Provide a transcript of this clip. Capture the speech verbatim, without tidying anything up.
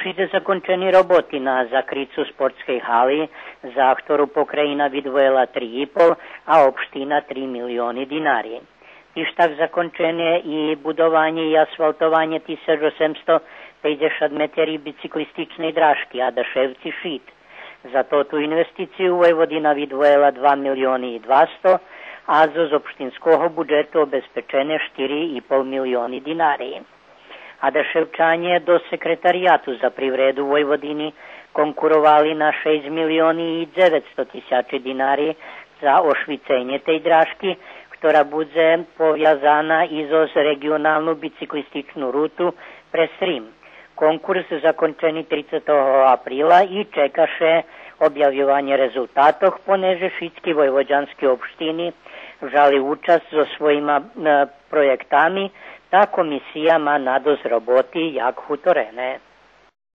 Тиж закончени роботи на закрицу спортскей гали, за хтору покраїна видвоєла три и пол, а општина три милиони динари. Тиж так закончене и будованє и асфалтованє тисяч осемсто пейдзешат метери бициклистичней дражки Адашевци — Шид. За тоту инвестицию Войводина видвоєла два милиони и двасто, а зоз општинского буджету обезпечене штири и пол милиони динари. Адашевчанє до Секретарияту за привреду Войводини конкуровали на шейсц милиони и дзеветсто тисячи динари за ошвиценє тей дражки, котра будзе повязана и зоз реґионалну бициклистичну руту през Рим. Конкурс закончени трицетого априла и чека ше обявйованє резултатох, понеже шицки войводянски општини вжали учасц зоз своїма, е, проєктами, та комисия ма надосц роботи як гуторене.